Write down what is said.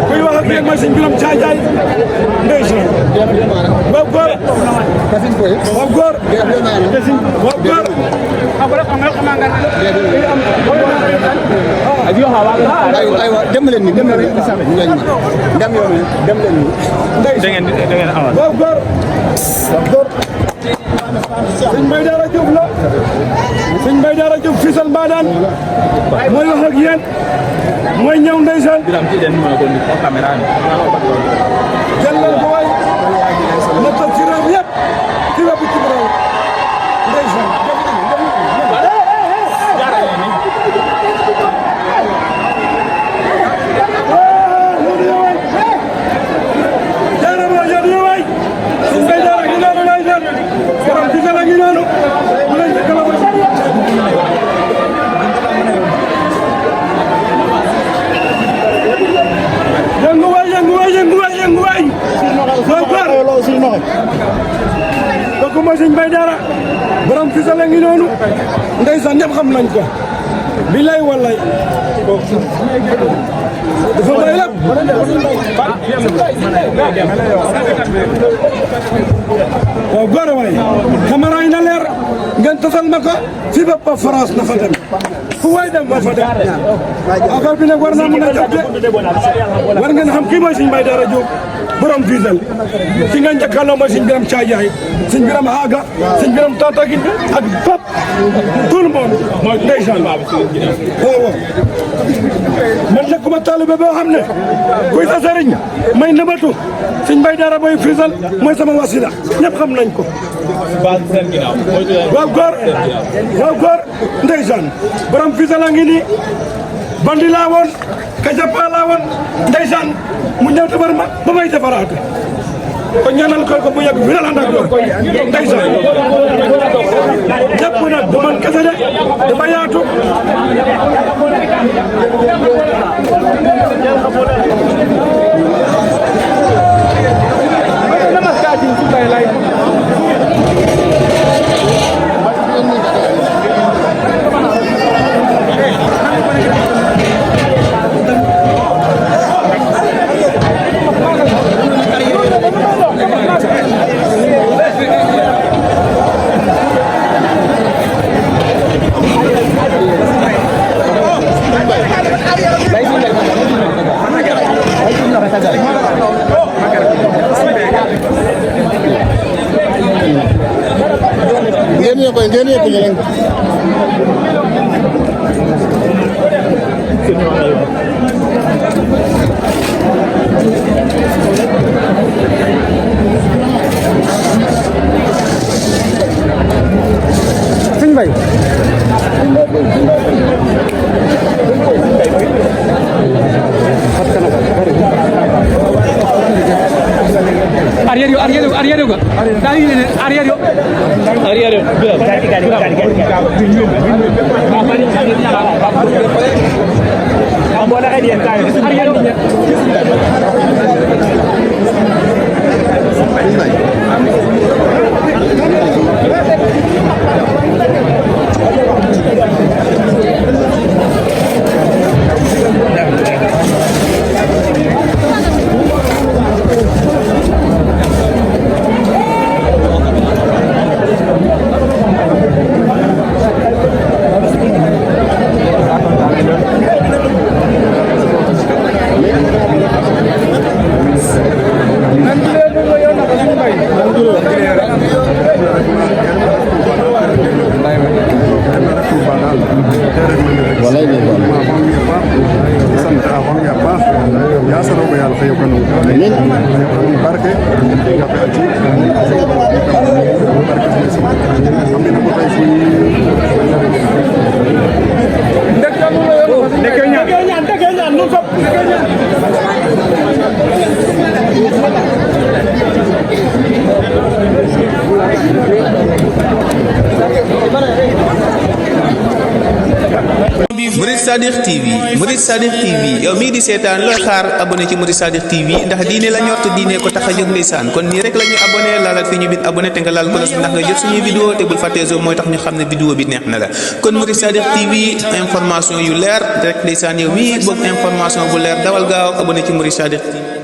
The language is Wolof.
kuy wax ak yéen mooy sëñ Biram Caajaay ndeysaan waaw góor waaw góor waaw góor aywa dem leen ni dem leen dem yoon dem leen ni da ngeen amal waaw góor waaw góor sëñ Mbaye Daara Diop la sëñ Mbaye Daara Diop Fissel Mbadane mooy wax ak yéen mooy ñëw ndeysaan jël leen ko waay na toog ci réew yëpp ci wàllu ci réew ndeysaan kooku mooy sëñ Mbaye Daara borom Fissel a ngi noonu ndeysaan ñëpp xam nañ ko billaay wallaay dafa bay lépp waaw góor waay caméra yi na leer ngeen tasal ma ko fi ba France na fa dem fu waay dem ba fa dem affaire bi nag war naa mën a jàpp de war ngeen xam kii mooy sëñ Mbaye Daara Diop borom Fissel ci nga njëkkaloo mooy sëñ Biram Caajaay sëñ Biram Haga sëñ Biram Tataguine ak Pap tout le monde mooy ndeysaan waaw man nekkuma taalibe boo xam ne kuy sa sëriñ may nëbatu sëñ Mbaye Daara mooy Fissel mooy sama wasila ñëpp xam nañ ko waaw góor ndeysaan borom Fissel a ngi nii bandi laa woon kajapa laa woon ndeysaan mu ñëw tabar ma ba may defaraate ko ñaanal ko bu yàgg fi la ànd ak yow ndeysaan ñëpp nag du man kese de dafa yaatu sëñ Mbaye arrière yo dai ne arrière yo Alhamdulillah. Murid Sadiq TV yow mii di seetaan looy xaar abonné ci Murid Sadiq TV ndax diine la ñor te diine ko tax a jóg ndeysaan kon nii rek la ñuy abonné laalal fi ñu bit abonné te nga laal ko ndax nga jot suñuy vidéo te bul fàttee zo mooy tax ñu xam ne vidéo bi neex na la kon Murid Sadiq TV information yu leer rek ndeysaan yow mii bëgg information bu leer dawal gaaw abonné ci Murid Sadiq TV